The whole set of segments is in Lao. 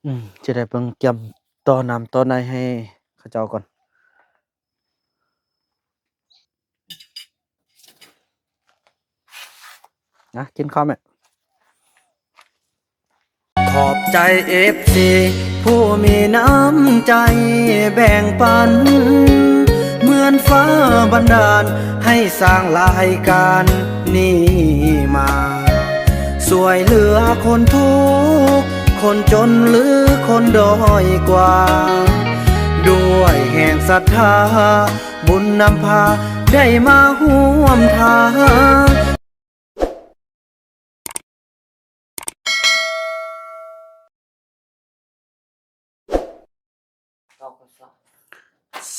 ອືມ ຈະໄດ້ເບິ່ງກຽມຕໍ່ນ້ຳຕໍ່ໃນໃຫ້ເຂົາເຈົ້າກ່ອນ. ນະ ກິນເຂົ້າແມ່. ຂອບໃຈເອັຟຊີຜູ້ມີນ້ຳໃຈແບ່ງປັນ ເໝືອນຟ້າບັນດານໃຫ້ສ້າງລາຍການນີ້ມາ ຊ່ວຍເຫຼືອຄົນທຸກຄົນຈົນ ຫຼືຄົນດ້ອຍກວ່າ ດ້ວຍແຮງສັດທາ ບຸນນຳພາໄດ້ມາຮ່ວມທາງ.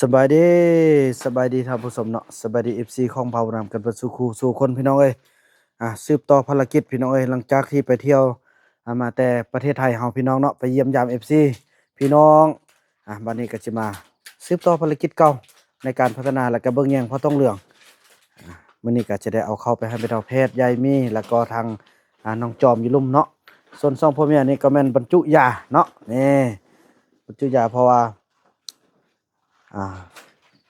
ສະບາຍດີ ສະບາຍດີທ່ານຜູ້ຊົມເນາະ ສະບາຍດີເອັຟຊີຂອງເຜົ່ານຳກັນເບິດສູ່ຄູ່ສູ່ຄົນພີ່ນ້ອງເອີຍ. ອ່າ ສືບຕໍ່ພາລະກິດພີ່ນ້ອງເອີຍ ຫຼັງຈາກທີ່ໄປທ່ຽວ ອ່າ ມາແຕ່ປະເທດໄທເຮົາພີ່ນ້ອງເນາະ ໄປຢ້ຽມຢາມເອັຟຊີພີ່ນ້ອງ. ອ່າ ບັດນີ້ກໍຊິມາສືບຕໍ່ພາລະກິດເກົ່າໃນການພັດທະນາ ແລະ ກໍເບິ່ງແຍງເຜົ່າຕອງເຫຼືອງ. ອ່າ ມື້ນີ້ກໍຈະໄດ້ເອົາເຂົ້າໄປໃຫ້ແມ່ເຖົ້າແພດ ຍາຍມີ ແລ້ວກໍທາງ ອ່າ ນ້ອງຈອມຢູ່ລຸ່ມເນາະ. ສ່ວນສອງຜົວເມຍນີ້ກໍແມ່ນບັນຈຸຢາເນາະ ນີ້ ບັນຈຸຢາ ເພາະວ່າ ອ່າ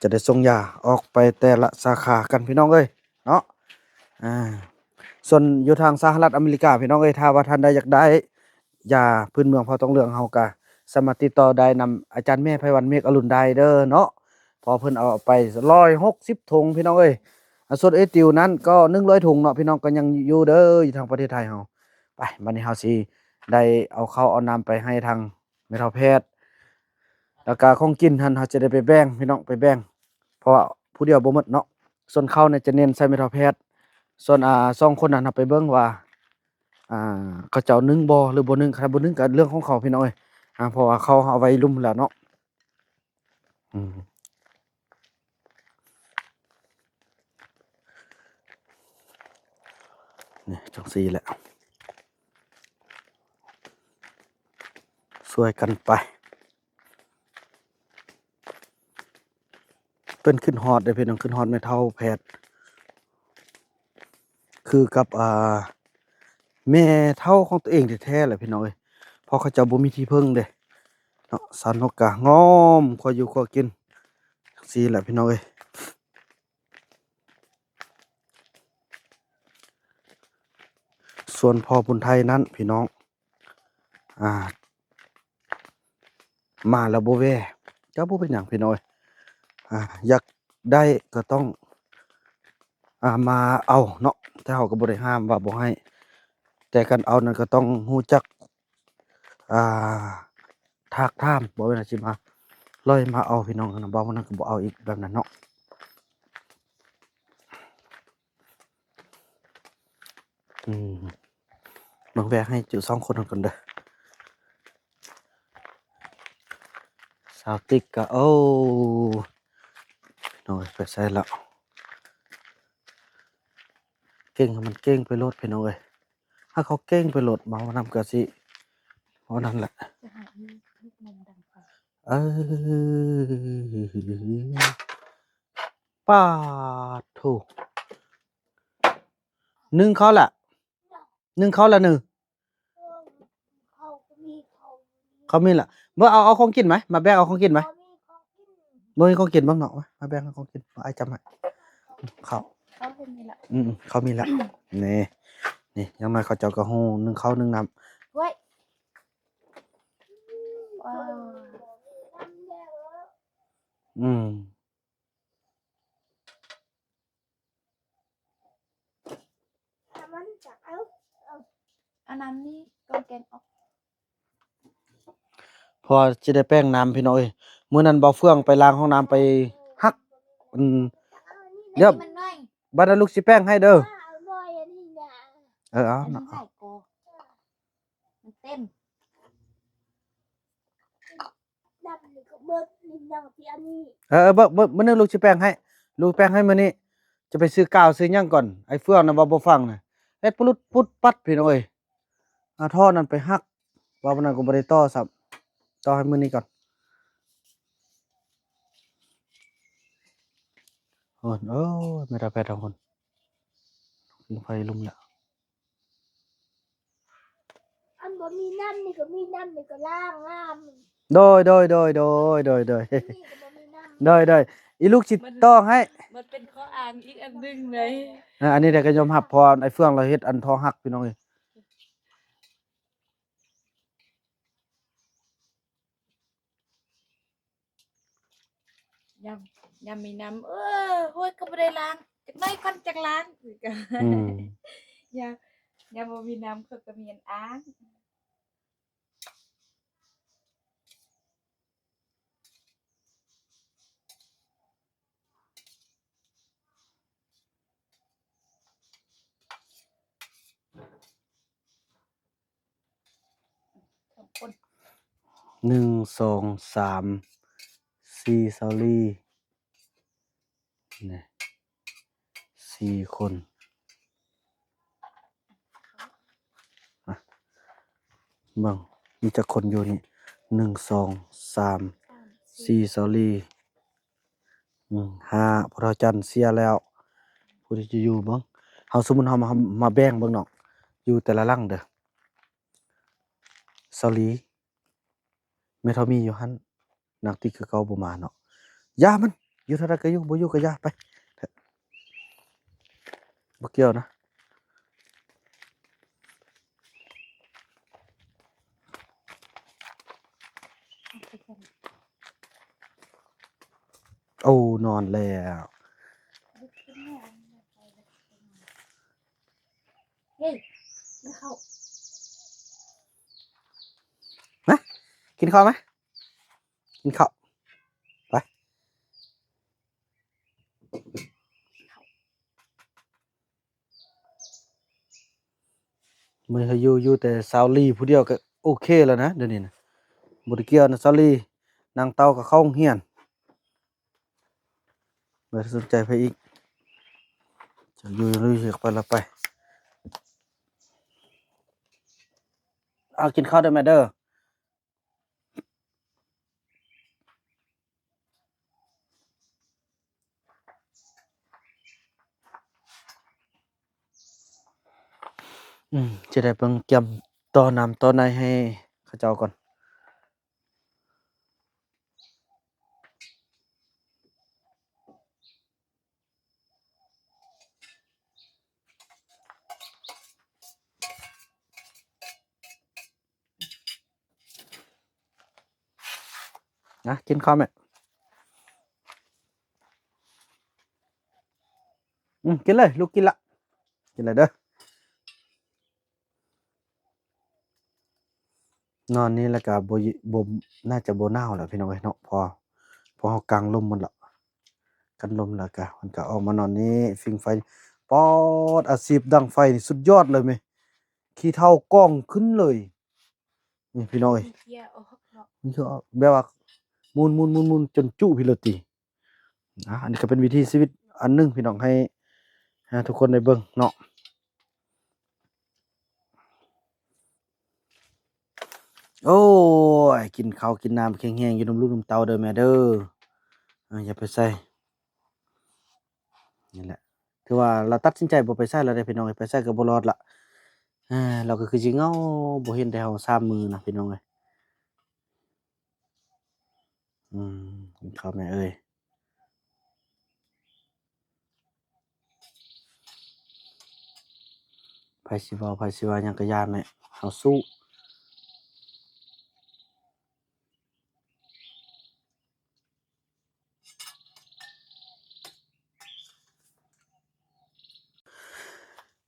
ຈະໄດ້ສົ່ງຢາອອກໄປແຕ່ລະສາຂາກັນພີ່ນ້ອງເອີຍເນາະ. ອ່າ ສ່ວນຢູ່ທາງສະຫະລັດອາເມລິກາພີ່ນ້ອງເອີຍ ຖ້າວ່າທ່ານໃດຢາກໄດ້ຢາພື້ນເມືອງເຜົ່າຕອງເຫຼືອງ ເຮົາກໍສາມາດຕິດຕໍ່ໄດ້ນຳອາຈານແມ່ໄພວັນ ເມກອະລຸນ ໄດ້ເດີເນາະ ເພາະເພິ່ນເອົາໄປຮ້ອຍຫົກສິບຖົງພີ່ນ້ອງເອີຍ. ອ່າ ສ່ວນເອື້ອຍຕິວນັ້ນກໍໜຶ່ງຮ້ອຍຖົງເນາະ ພີ່ນ້ອງກໍຍັງຢູ່ເດີ ຢູ່ທາງປະເທດໄທເຮົາ. ໄປ ບັດນີ້ເຮົາຊິໄດ້ເອົາເຂົ້າເອົານ້ຳໄປໃຫ້ທາງ ແມ່ເຖົ້າແພດ ແລ້ວກະຂອງກິນຫັ້ນ ເຮົາຈະໄດ້ໄປແບ່ງພີ່ນ້ອງ ໄປແບ່ງ ເພາະວ່າຜູ້ດຽວບໍ່ໝົດເນາະ. ສ່ວນເຂົ້ານີ້ຈະເນັ້ນໃສ່ແມ່ເຖົ້າແພດ ສ່ວນ ອ່າ ສອງຄົນນັ້ນ ເຮົາໄປເບິ່ງວ່າ ອ່າ ເຂົາເຈົ້າໜຶ້ງບໍ່ ຫຼືບໍ່ໜຶ້ງ. ຄັນບໍ່ໜຶ້ງກໍເລື່ອງຂອງເຂົາພີ່ນ້ອງເອີຍ ອ່າ ເພາະວ່າເຂົ້າເຮົາເອົາໄວ້ລຸ່ມແລ້ວເນາະ. ອືມ ນີ້ ຈັ່ງຊີ້ແຫຼະ ຊ່ວຍກັນໄປ. ເພິ່ນຄິດຮອດເດ້ພີ່ນ້ອງ ຄິດຮອດແມ່ເຖົ້າແພດ ຄືກັບ ອ່າ ແມ່ເຖົ້າຂອງຕົວເອງແທ້ໆແຫຼະພີ່ນ້ອງເອີຍ ເພາະເຂົາເຈົ້າບໍ່ມີທີ່ເພິ່ງເດ້ເນາະ. ສາວນົກກະງອມ ຄົວຢູ່ຄົວກິນ ຈັ່ງຊີ້ແຫຼະພີ່ນ້ອງເອີຍ. ສ່ວນພໍ່ບຸນໄທນັ້ນພີ່ນ້ອງ ອ່າ ມາແລ້ວບໍ່ແວ່ ກໍບໍ່ເປັນຫຍັງພີ່ນ້ອງເອີຍ. ອ່າ ຢາກໄດ້ກໍຕ້ອງ ອ່າ ມາເອົາເນາະ ແຕ່ເຮົາກໍບໍ່ໄດ້ຫ້າມວ່າບໍ່ໃຫ້ ແຕ່ການເອົານັ້ນກໍຕ້ອງຮູ້ຈັກ ອ່າ ທາກຖາມ ບໍ່ແມ່ນວ່າຊິມາລອຍມາເອົາພີ່ນ້ອງ ເວົ້ານັ້ນກໍບໍ່ເອົາອີກ ແບບນັ້ນເນາະ. ອືມ ເບິ່ງແວະໃຫ້ຈຸສອງຄົນນັ້ນກ່ອນເດີ. ສາວຕິກກະ ໂອ້ ນ້ອຍໄປໃສລະ? ເກັ່ງໃຫ້ມັນເກັ່ງໄປໂລດພີ່ນ້ອງເອີຍ ໃຫ້ເຂົາເກັ່ງໄປໂລດ ເວົ້ານຳກະຊິເວົ້ານັ້ນແຫຼະ. ເອີ ປາດໂທ້ ໜຶ້ງເຂົ້າລະ ໜຶ້ງເຂົ້າລະໜຶ້ງ ເຂົາມີລະ ບໍ່ເອົາ ເອົາຂອງກິນໄໝ ມາແບ່ງເອົາຂອງກິນໄໝ ບໍ່ມີຂອງກິນເບິ່ງເນາະ ມາແບ່ງເອົາຂອງກິນ ອ້າຍຈຳໃຫ້ ເຂົ້າ ເຂົາມີລະ ອືມ ເຂົາມີລະ ນີ້ ນີ້ ຢ່າງໜ້ອຍເຂົາເຈົ້າກໍຮູ້ ໜຶ້ງເຂົ້າໜຶ້ງນ້ຳ ອືມ. ເອົານ້ຳນີ້ກ່ອນແກງອອກ ເພາະວ່າຊິໄດ້ແປງນ້ຳພີ່ນ້ອງເອີຍ. ມື້ນັ້ນບ່າວເຟືອງໄປລ້າງຫ້ອງນ້ຳໄປຫັກ ອືມ ດຽວບັດນັ້ນລູກຊິແປງໃຫ້ເດີ. ເອີ ເອົາເນາະ ມັນເຕັມ. ເອີ ເບິ່ງ ມື້ໜຶ່ງລູກຊິແປງໃຫ້ ລູກແປງໃຫ້ມື້ນີ້ ຈະໄປຊື້ກາວຊື້ຫຍັງກ່ອນ ໄອ້ເຟືອງນະເວົ້າບໍ່ຟັງນະ ເຮັດປຸລຸດປຸດປັດພີ່ນ້ອງເອີຍ. ເອົາທໍ່ນັ້ນໄປຫັກ ວ່າວັນນັ້ນກໍບໍ່ໄດ້ຕໍ່ຊ້ຳ ຕໍ່ໃຫ້ມື້ນີ້ກ່ອນ. ໂອ້ຍ ແມ່ນຕາແພດທັງຄົນ ໄຟລຸ່ມແລ້ວ. ອັນບໍ່ ມີນ້ຳນີ້ກໍມີນ້ຳນີ້ກໍລ້າງນ້ຳ ໂດຍ ໂດຍ ໂດຍ ໂດຍ ໂດຍ ນີ້ກໍບໍ່ມີນ້ຳ ໂດຍ ໂດຍ ອີລູກຊິຕໍ່ໃຫ້ ມັນເປັນຂໍ້ອ້າງອີກອັນໜຶ່ງເລີຍ ເອີ ອັນນີ້ແຫຼະກໍຍອມຮັບ ເພາະວ່າໄອ້ເຟືອງລາວເຮັດອັນທໍ່ຮັກ ພີ່ນ້ອງເອີຍ. ຍາມ ຍາມມີນ້ຳ ເອີ ໂອ້ຍ ກໍບໍ່ໄດ້ລ້າງ ຈັກໜ້ອຍກ່ອນຈັ່ງລ້າງ ອືມ ຍາມ ຍາມບໍ່ມີນ້ຳ ເຂົາກໍມີອັນອ້າງ. ໜຶ່ງ ສອງ ສາມ ສີ່ ຊາວລີ ນີ້ ສີ່ຄົນ ມາ ເບິ່ງມີຈັກຄົນຢູ່ນີ້ ໜຶ່ງ ສອງ ສາມ ສີ່ ຊາວລີ ອືມ ຫ້າ ພວກເຮົາຈັນເສຍແລ້ວ ຜູ້ທີ່ຈະຢູ່ເບິ່ງ ເຮົາ ສົມມຸດເຮົາມາ ມາແບ່ງເບິ່ງເນາະ ຢູ່ແຕ່ລະຫຼັງເດີ ຊາວລີ ແມ່ເຖົ້າມີຢູ່ຫັ້ນ ນັກຕິກຄືເກົ່າບໍ່ມາເນາະ ຢ່າມັນ ຢູ່ເທົ່າໃດກໍຢູ່ ບໍ່ຢູ່ກໍຢ່າໄປ ບໍ່ກ່ຽວນະ. ໂອ້ ນອນແລ້ວ ເຮີ້ຍ ກິນເຂົ້າ ມາ ກິນເຂົ້າມາ ກິນເຂົ້າ ໄປ. ມື້ເຮົາຢູ່ ຢູ່ແຕ່ຊາວລີຜູ້ດຽວກໍໂອເຄແລ້ວນະ ດຽວນີ້ນະ ບໍ່ໄດ້ກ່ຽວນະ ຊາວລີ ນາງເຕົ້າກໍເຂົ້າໂຮງຮຽນ ບໍ່ໄດ້ສົນໃຈໃຜອີກ ຈະຢູ່ ຢູ່ ຢູ່ໄປລະໄປ ເອົາ ກິນເຂົ້າເດີແມ່ເດີ. ອືມ ຈະໄດ້ເບິ່ງກຽມຕໍ່ນ້ຳຕໍ່ໃນໃຫ້ເຂົາເຈົ້າກ່ອນ. ນະ ກິນເຂົ້າແມ່ ອືມ ກິນເລີຍ ລູກກິນລະ ກິນເລີຍເດີ. ນອນນີ້ແລ້ວກະບໍ່ ບໍ່ ໜ້າຈະບໍ່ໜາວແລ້ວພີ່ນ້ອງເອີຍເນາະ ເພາະ ເພາະເຮົາກາງລົມໝົດລະ ກັນລົມແລ້ວກະ ມັນກະອອກມານອນນີ້ ຟິງໄຟ ປອດ ອາຊີບດັງໄຟນີ້ສຸດຍອດເລີຍແມະ ຂີ້ເຖົ້າກອງຂຶ້ນເລີຍ ນີ້ພີ່ນ້ອງເອີຍ ມັນຄືແບບວ່າໝູນໆໆ ຈົນຈຸພີ້ໂລຕິ. ອ່າ ອັນນີ້ກໍເປັນວິຖີຊີວິດອັນໜຶ່ງພີ່ນ້ອງ ໃຫ້ ໃຫ້ທຸກຄົນໄດ້ເບິ່ງເນາະ. ໂອ້ຍ ກິນເຂົ້າກິນນ້ຳແຂງແຮງຢູ່ນຳລູກນຳເຕົ້າເດີແມ່ເດີ ເອີ ຢ່າໄປໃສ່ ນີ້ແຫຼະ ຖືວ່າລາວຕັດສິນໃຈບໍ່ໄປໃສແລ້ວເດ້ພີ່ນ້ອງເອີຍ ໄປໃສກໍບໍ່ລອດລະ ເອີ ລາວກໍຄືຊິເຫງົາ ບໍ່ເຫັນແຕ່ເຮົາສາມມື້ນະພີ່ນ້ອງເອີຍ. ອືມ ກິນເຂົ້າແມ່ເອີຍ ໃຜຊິເວົ້າ ໃຜຊິວ່າຫຍັງກໍຢ່າແມ່ ເຮົາສູ້.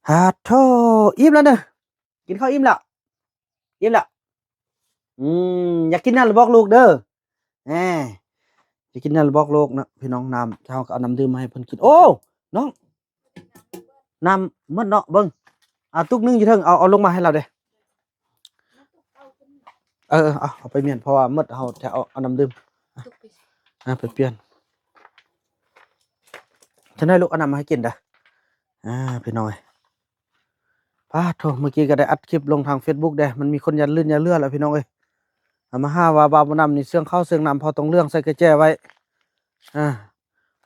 ຫາໂທ ອີ່ມແລ້ວເດີ ກິນເຂົ້າອີ່ມແລ້ວ ອີ່ມແລ້ວ ອືມ ຢາກກິນນ້ຳລະບອກລູກເດີ ແນ່ ຢາກກິນນ້ຳລະບອກລູກເນາະ ພີ່ນ້ອງ ນ້ຳ ເຮົາກໍເອົານ້ຳດື່ມມາໃຫ້ເພິ່ນກິນ ໂອ້ ນ້ອງ ນ້ຳໝົດເນາະ ເບິ່ງ ເອົາຕຸກໜຶ່ງຢູ່ເທິງ ເອົາ ເອົາລົງມາໃຫ້ລາວເດ້ ເອີ ເອົາ ເອົາໄປມ້ຽນ ເພາະວ່າໝົດ ເຮົາຈະເອົາ ເອົານ້ຳດື່ມ ອ່າ ໄປປ່ຽນ ຊັ້ນໃຫ້ລູກເອົານ້ຳມາໃຫ້ກິນເດີ ອ່າ ພີ່ນ້ອງເອີຍ. ປາດໂທ ເມື່ອກີ້ກໍໄດ້ອັດຄລິບລົງທາງເຟສບຸກເດ້ ມັນມີຄົນຢ່າລື່ນຢ່າເຫຼືອແລ້ວພີ່ນ້ອງເອີຍ ເອົາມາຫາວ່າບ່າວບຸນນຳນີ້ເຊື່ອງເຂົ້າເຊື່ອງນ້ຳພໍ່ຕົງເລື່ອງໃສ່ກະແຈໄວ້ ອ່າ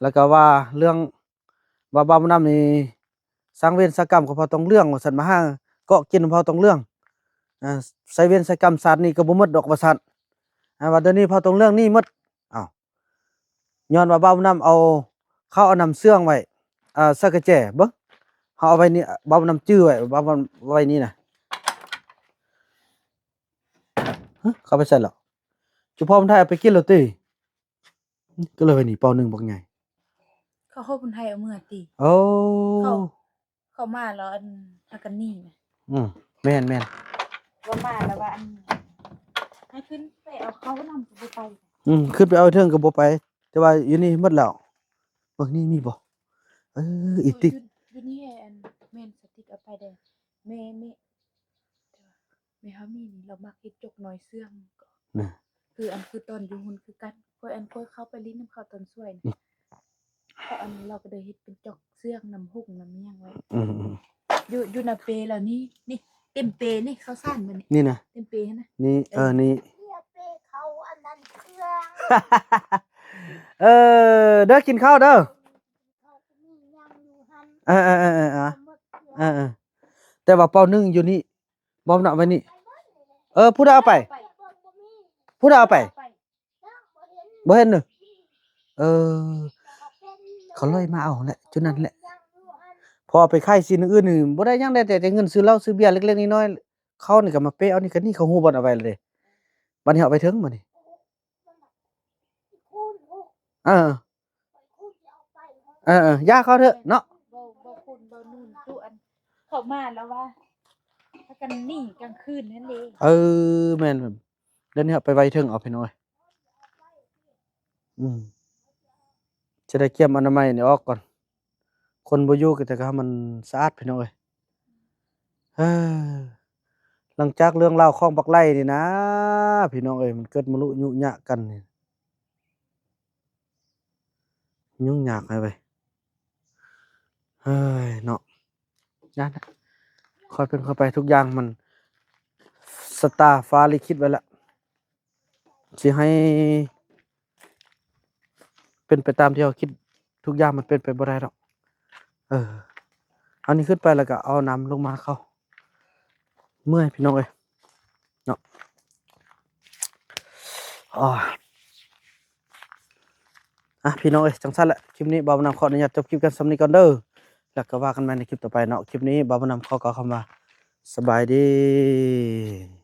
ແລ້ວກໍວ່າເລື່ອງ ວ່າບ່າວບຸນນຳນີ້ສ້າງເວນສ້າງກຳກັບພໍ່ຕົງເລື່ອງວ່າຊັ້ນ ມາຫາເກາະກິນພໍ່ຕົງເລື່ອງ ອ່າ ໃຊ້ເວນໃຊ້ກຳຊາດນີ້ກໍບໍ່ໝົດດອກວ່າຊັ້ນ. ອ່າ ວ່າດຽວນີ້ເຮົາຕ້ອງເລື່ອງໜີ້ໝົດ. ອ້າວ ຍ້ອນວ່າບ່າວນຳເອົາ ເຂົາເອົານ້ຳເຊື່ອງໄວ້ ອ່າ ໃສ່ກະແຈເບິ່ງ ເຮົາເອົາໄວ້ນີ້ ບ່າວນຳຈື່ໄວ້ ບ່າວນຳໄວ້ນີ້ນະ. ຮະ ເຂົ້າໄປໃສແລ້ວ? ຈຸພໍ່ບຸນໄທເອົາໄປກິນແລ້ວຕິ? ກໍເລີຍໄວ້ນີ້ເປົາໜຶ່ງບັກໃຫຍ່. ເຂົາໂຮດບຸນໄທເອົາເມືອຕິ? ໂອ້ ເຂົາ ເຂົາມາແລ້ວ ອັນ ພາກັນໜີນະ. ອືມ ແມ່ນໆ ວ່າມາແລ້ວວ່າ ອັນ ໃຫ້ຂຶ້ນໄປເອົາເຂົ້ານຳກໍບໍ່ໄປ. ອືມ ຂຶ້ນໄປເອົາເທິງກໍບໍ່ໄປ ແຕ່ວ່າຢູ່ນີ້ໝົດແລ້ວ. ເບິ່ງນີ້ມີບໍ່? ເອີ ອີຕິກ ຢູ່ ຢູ່ນີ້ ອັນ ແມ່ນສະຕິກເອົາໄປເດ້. ແມ່ ແມ່ ແມ່ເຮົາມີນີ້ ລາວມັກເຮັດຈົກນ້ອຍເຊື່ອງ ນະ ຄື ອັນ ຄືຕອນຢູ່ຮຸ່ນຄືກັນ ຂ້ອຍ ອັນ ຂ້ອຍເຂົ້າໄປຫຼິ້ນນຳເຂົາຕອນສວຍນະ. ອືມ ເຂົາ ອັນ ລາວກໍໄດ້ເຮັດເປັນຈົກເຊື່ອງນຳຮຸ່ງນຳຫຍັງໄວ້. ອືມໆ ຢູ່ ຢູ່ໜ້າເປລາວນີ້ ນີ້ ເຕັມເປນີ້ ເຂົ້າສານມື້ນີ້ ນີ້ນະ ເຕັມເປຫັ້ນນະ. ນີ້ ເອີ ເອີ ນີ້ ເປເຂົາອັນນັ້ນເຄື່ອງ ເອີ ເດີ ກິນເຂົ້າເດີ. ເອີໆໆໆ ເອີໆ ແຕ່ວ່າເປົາໜຶ່ງຢູ່ນີ້ ບ່າວນຳໄວ້ນີ້. ເອີ ຜູ້ໃດເອົາໄປ? ຜູ້ໃດເອົາໄປ? ບໍ່ເຫັນເນາະ. ເອີ ເຂົາລອຍມາເອົາແຫຼະ ຈຸດນັ້ນແຫຼະ. ພໍເອົາໄປຂາຍສິ່ງອື່ນນີ້ບໍ່ໄດ້ຫຍັງ ໄດ້ແຕ່ ແຕ່ເງິນຊື້ເຫຼົ້າຊື້ເບຍເລັກໆນ້ອຍໆ. ເຂົານີ້ກໍມາເປເອົານີ້ ກໍນີ້ເຂົາຮູ້ບ່ອນເອົາໄວ້ແລ້ວເດ້. ບັດນີ້ເອົາໄປເຖິງບັດນີ້ ເອີ ເອີໆ ຢ່າເຂົາເຖາະເນາະ. ບໍ່ ບໍ່ຄຸນ ບໍ່ນຸ່ນ ຕຸອັນ ເຂົາມາແລ້ວວ່າ ພາກັນໜີກາງຄືນນັ້ນເດ້. ເອີ ແມ່ນ ດຽວນີ້ເຮົາໄປໄວ້ເທິງເອົາ ພີ່ນ້ອງເອີຍ. ອືມ ຈະໄດ້ກຽມອະນາໄມນີ້ອອກກ່ອນ. ຄົນບໍ່ຢູ່ກໍ ແຕ່ກໍໃຫ້ມັນສະອາດ ພີ່ນ້ອງເອີຍ. ເອີ ຫຼັງຈາກເລື່ອງລາວຂອງບັກໄຫຼນີ້ນະ ພີ່ນ້ອງເອີຍ ມັນເກີດມາລຸຍຸຍະກັນນີ້ ຫຍຸ້ງຍາກໃຫ້ເວີຍ. ເອີຍເນາະ ຢ້ານແຫຼະ ຄ່ອຍເປັນຄ່ອຍໄປ ທຸກຢ່າງມັນ ຊະຕາຟ້າລິຂິດໄວ້ລະ. ຊິໃຫ້ເປັນໄປຕາມທີ່ເຮົາຄິດ ທຸກຢ່າງມັນເປັນໄປບໍ່ໄດ້ດອກ. ເອີ ອັນນີ້ຂຶ້ນໄປແລ້ວກໍເອົານ້ຳລົງມາເຂົ້າ ເມື່ອຍພີ່ນ້ອງເອີຍເນາະ. ອາ ອ່ະ ພີ່ນ້ອງເອີຍ ຈັ່ງຊັ້ນແຫຼະ ຄລິບນີ້ບ່າວນຳຂໍອະນຸຍາດຈົບຄລິບກັນສ່ຳນີ້ກ່ອນເດີ ແລ້ວກໍວ່າກັນໃໝ່ໃນຄລິບຕໍ່ໄປເນາະ. ຄລິບນີ້ບ່າວນຳຂໍກ່າວຄຳວ່າ ສະບາຍດີ.